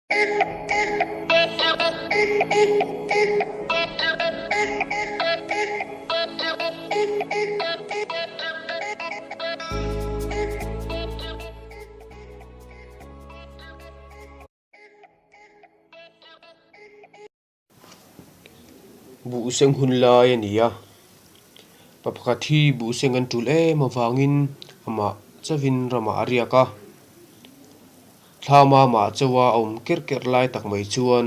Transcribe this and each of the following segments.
Buhseng hun lai a ni a, pa pakhat hi buhseng an tul em avangin amah chauhin ramah a riak a. Thlama mah chauha a awm kerh kerh lai tak mai chuan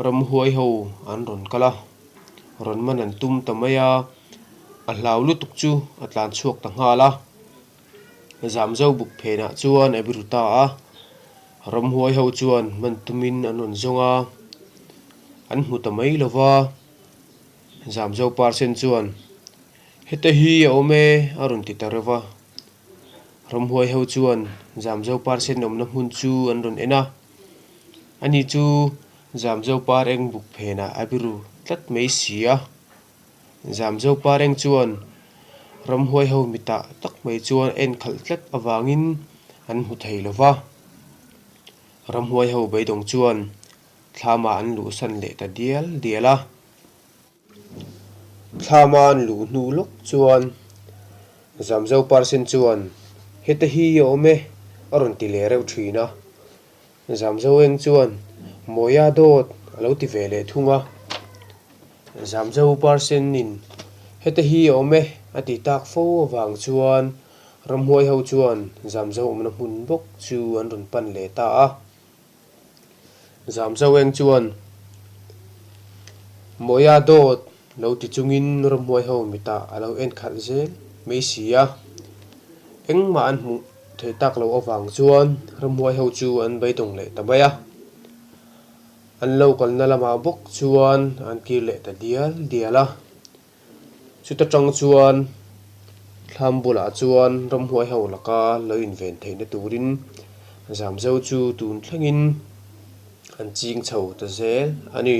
ramhuai ho an rawn kal a, rawn man an tum ta mai a, a hlau lutuk chu a tlan chhuak ta nghal a. Zamzo buk phenah chuan a biru ta a, ramhuai ho chuan man tumin an rawn zawng a, an hmu ta mai lo va. Zamzo parsen chuan, Heta hi a awm e a rawn ti ta reuh va. Ramhuai ho chuan Zamzo par sen awmna hmun chu an rawn en a, ani chu Zamzo par eng buk phenah a biru tlat mai si a. Zamzo par eng chuan ramhuai ho mitah tak mai chuan a en khalh tlat avangin an hmu thei lo va. Ramhuai ho beidawng chuan thlamah an luhsan leh ta dial dial a. Thlama an luh hnu lawk chuan Zamzo Parsen chuan, Heta hi a awm e, a rawn ti leh reuh thin a. Zamzo eng chuan, Mawia dawt, a lo ti ve leh thung a. Zamzo Parsenin, Heta hi a awm e, a ti tak fo avang chuan ramhuai ho chuan Zamzo awmna hmun bawk chu an rawn pan leh ta a. Zamzo eng chuan Mawia dawt lo ti chungin ramhuai ho mitah a lo en khalh zel mai si a. Engmah an hmuh thei tak loh avang chuan ramhuai ho chu an beidawng leh ta mai a. An lo kalna lamah bawk chuan an kir leh ta dial dial a. Chuta tang chuan thlam bulah chuan ramhuai ho laka lo inven theihna turin Zamzo chu tun thlengin an ching chho ta zel a ni.